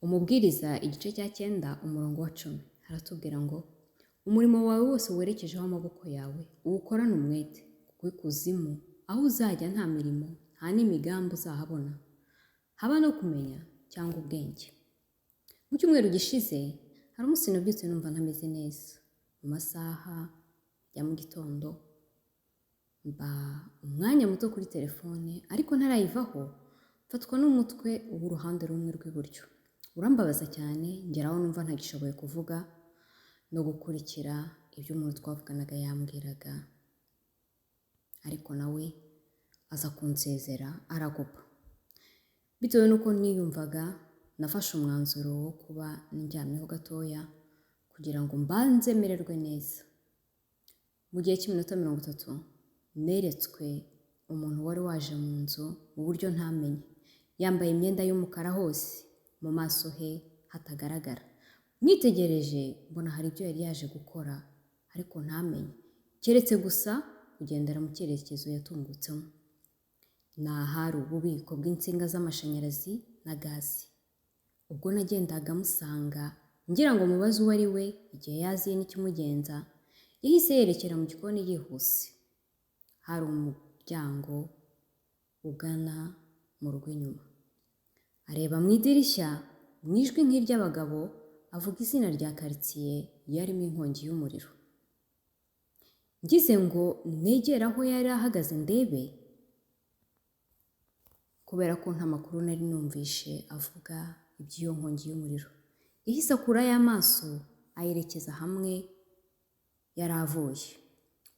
Umubwiriza igice cya 9 umurongo wa 10 haratubwira ngo umurimo wawe wose werekejeho amaboko yawe uwukorane umwete, kuko ikuzimu aho uzajya nta mirimo nta n'imigambi uzahabona, haba no kumenya cyangwa ubwenge. Mu cyumweru gishize hari umunsi nabyutse numva ntameze neza. Mu masaha ya mu gitondo mba umwanya muto kuri telefone, ariko ntarayivaho mfatwa n'umutwe w'uruhande rumwe rw'iburyo. Urambabaza cyane, ngeraho numva ntagishoboye kuvuga no gukurikira ibyo umuntu twavuganaga yambwiraga, ariko nawe aza kunsezera aragopa. Bitewe n'uko niyumvaga, nafashe umwanzuro wo kuba ndyamyeho gatoya kugira ngo mbanze mererwe neza. Mu gihe cy'iminota 30 neretswe umuntu wari waje mu nzu mu buryo ntamenye, yambaye imyenda y'umukara hose, mu maso he hatagaragara. Mwitegereje mbona hari ibyo yari yaje gukora ariko ntamenye, keretse gusa kugendera mu cyerekezo yatungutsemo. Ni ahari ububiko bw'insinga z'amashanyarazi na gazi. Ubwo nagendaga musanga ngira ngo mubaze uwo ari we, igihe yaziye n'ikimugenza, yahise yerekera mu gikoni yihuse. Hari umuryango ugana mu rugo inyuma. Areba mu idirishya mu ijwi nk'iry'abagabo, avuga izina rya karitsiye yarimo inkongi y'umuriro. Ngize ngo negere aho yari ahagaze ndebe, kubera ko nta makuru nari numvishe avuga iby'iyo nkongi y'umuriro. Yahise akurayo amaso ayerekeza hamwe yari avuye.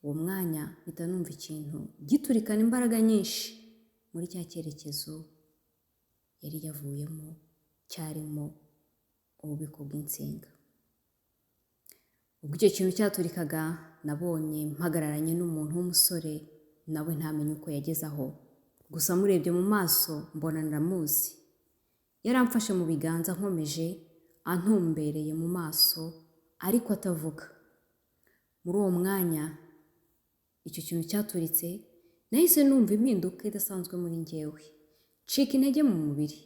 Uwo mwanya mpita numva ikintu giturikana imbaraga nyinshi muri cya cyerekezo yari yavuyemo cyarimo ububiko bw'insinga. Ubwo icyo kintu cyaturikaga, nabonye mpagararanye n'umuntu w'umusore, nawe ntamenye uko yageze aho. Gusa murebye mu maso mbona ndamuzi. Yaramfashe mu biganza nkomeje, antumbereye mu maso ariko atavuga. Muri uwo mwanya icyo kintu cyaturitse, nahise numva impinduka idasanzwe muri njyewe. Ncika intege mu mubiri,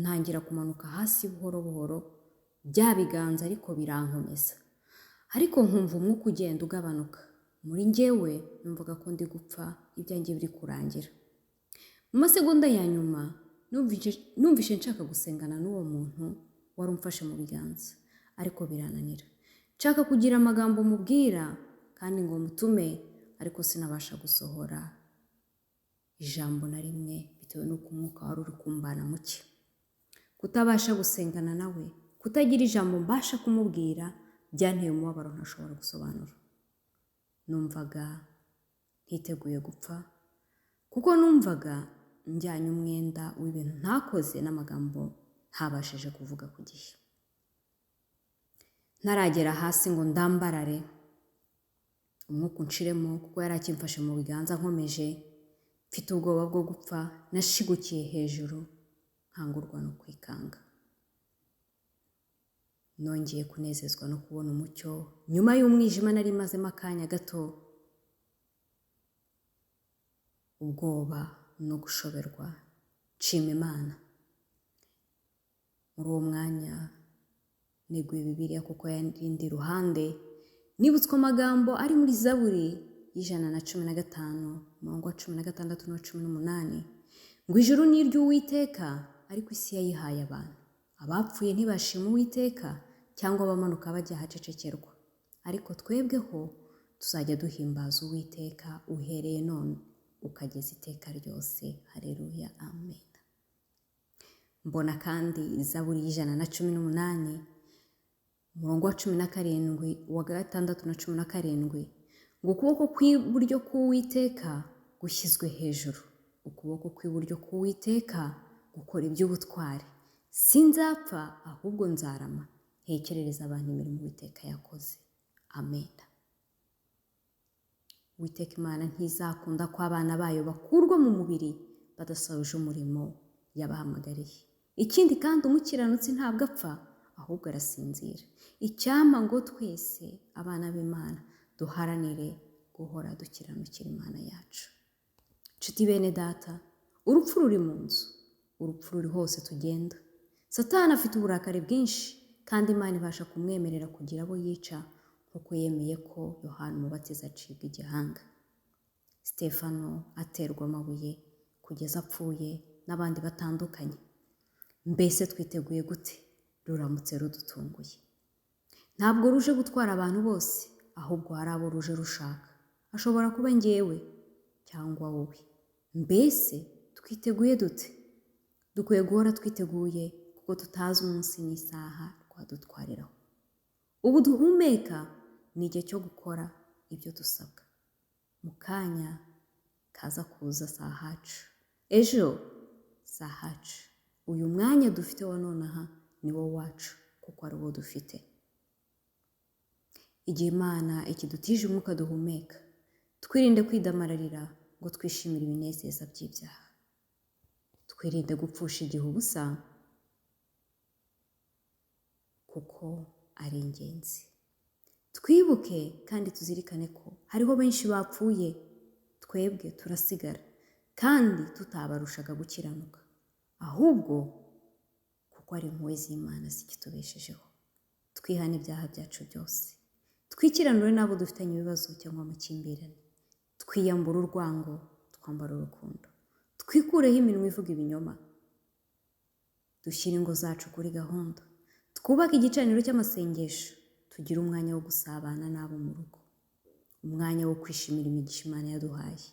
ntangira kumanuka hasi buhoro buhoro, bya biganza ariko birankomeza. Ariko nkumva umwuka ugenda ugabanuka. Muri njyewe numvaga ko ndi gupfa, ibyanjye biri kurangira. Mu masegonda ya nyuma numvise nshaka gusengana n'uwo muntu wari umfashe mu biganza, ariko birananira. Nshaka kugira amagambo mubwira kandi ngo mutume, ariko sinabasha gusohora ijambo na rimwe bitewe n'uko umwuka wari uri kumbana muke. Kutabasha gusengana nawe, kutagira ijambo mbasha kumubwira, byanteye umubabaro ntashobora gusobanura. Numvaga ntiteguye gupfa, kuko numvaga njyanye umwenda w'ibintu ntakoze n'amagambo ntabashije kuvuga ku gihe. Ntaragera hasi ngo ndambarare, umwuka unshiremo kuko yari akimfashe mu biganza nkomeje, mfite ubwoba bwo gupfa, nashigukiye hejuru nkangurwa no kwikanga. Nongeye kunezezwa no kubona umucyo nyuma y'umwijima nari mazemo akanya gato, ubwoba no gushoberwa. Nshima Imana. Muri uwo mwanya neguye Bibiliya kuko yari iruhande, nibutswe amagambo ari muri Zaburi y'115 umurongo wa 16 n'uwa 18, ngo ijuru ni iry'Uwiteka ariko isi yayihaye abantu. Abapfuye ntibashima Uwiteka cyangwa abamanuka bajya ahacecekerwa, ariko twebweho tuzajya duhimbaza Uwiteka uhereye none ukageza iteka ryose. Haleluya, amen. Mbona kandi Zaburi y'118 umurongo wa 17, uwa 6 na 17, ngo ukuboko kw'iburyo k'Uwiteka gushyizwe hejuru, ukuboko kw'iburyo k'Uwiteka gukora iby'ubutwari. Sinzapfa ahubwo nzarama, ntekerereza abantu imirimo Uwiteka yakoze. Amen. Uwiteka Imana ntizakunda ko abana bayo bakurwa mu mubiri badasoje umurimo yabahamagariye. Ikindi kandi umukiranutsi ntabwo apfa ahubwo arasinzira. Icyampa ngo twese abana b'Imana duharanire guhora dukiranukira Imana yacu. Nshuti bene data, urupfu ruri mu nzu, urupfu ruri hose tugenda. Satani afite uburakari bwinshi kandi Imana ibasha kumwemerera kugira abo yica nk'uko yemeye ko Yohana Umubatiza acibwa igihanga. Stefano aterwa amabuye kugeza apfuye n'abandi batandukanye. Mbese twiteguye gute ruramutse rudutunguye? Ntabwo ruje gutwara abantu bose, ahubwo hari abo ruje rushaka. Ashobora kuba njyewe cyangwa wowe. Mbese twiteguye dute? Dukwiye guhora twiteguye kuko tutazi umunsi n'isaha rwadutwariraho. Ubu duhumeka ni igihe cyo gukora ibyo dusabwa. Mu kanya kaza kuza si ahacu, ejo si ahacu. Uyu mwanya dufite wa nonaha ni wo wacu kuko ari wo dufite. Igihe Imana ikidutije umwuka duhumeka, twirinde kwidamararira ngo twishimire ibinezeza by'ibyaha. Twirinde gupfusha igihe ubusa kuko ari ingenzi. Twibuke kandi tuzirikane ko hariho benshi bapfuye, twebwe turasigara kandi tutabarushaga gukiranuka, ahubwo kuko ari impuhwe z'Imana zikitubeshejeho. Twihane ibyaha byacu byose, twikiranure n'abo dufitanye ibibazo cyangwa amakimbirane, twiyambure urwango, twambare urukundo, twikureho iminwa ivuga ibinyoma, dushyire ingo zacu kuri gahunda, twubake igicaniro cy'amasengesho, tugire umwanya wo gusabana n'abo mu rugo, umwanya wo kwishimira imigisha Imana yaduhaye,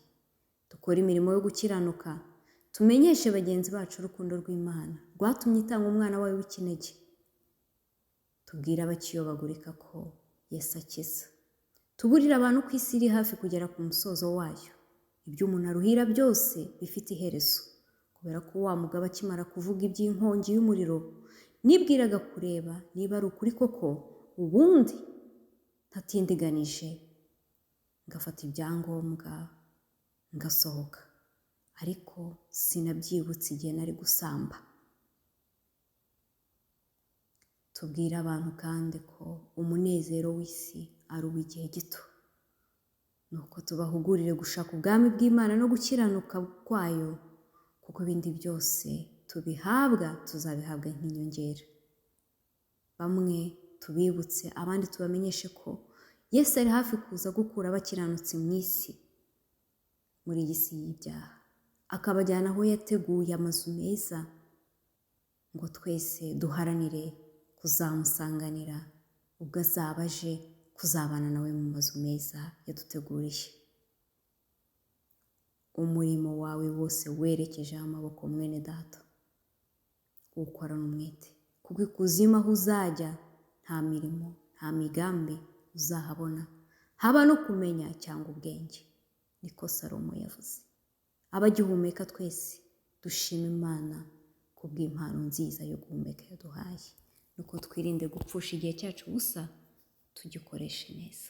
dukore imirimo yo gukiranuka, tumenyeshe bagenzi bacu urukundo rw'Imana rwatumye itanga umwana wayo w'ikinege, tubwire abakiyobagurika ko Yesu akiza, tuburire abantu ko isi iri hafi kugera ku musozo wayo. Ibyo umuntu aruhira byose bifite iherezo, kubera ko wa mugabo akimara kuvuga iby'inkongi y'umuriro, nibwiraga kureba niba ari ukuri koko, ubundi ntatindiganije ngafata ibyangombwa ngasohoka, ariko sinabyibutse igihe nari gusamba. Tubwire abantu kandi ko umunezero w'isi ari uw'igihe gito, nuko tubahugurire gushaka ubwami bw'Imana no gukiranuka kwayo, kuko ibindi byose tubihabwa tuzabihabwa nk'inyongera. Bamwe tubibutse, abandi tubamenyeshe ko Yesu ari hafi kuza gukura abakiranutsi mu isi, muri iyi si y'ibyaha, akabajyana aho yateguye amazu meza, ngo twese duharanire kuzamusanganira ubwo azaba aje kuzabana nawe mu mazu meza yaduteguriye. Umurimo wawe wose werekejeho amaboko mwene data, uwukorane umwete, kuko ikuzimu aho uzajya nta mirimo, nta migambi uzahabona, haba no kumenya cyangwa ubwenge. Niko Salomo yavuze. Abagihumeka twese dushima Imana kubw'impano nziza yo guhumeka yaduhaye, nuko twirinde gupfusha igihe cyacu ubusa, tugikoreshe neza.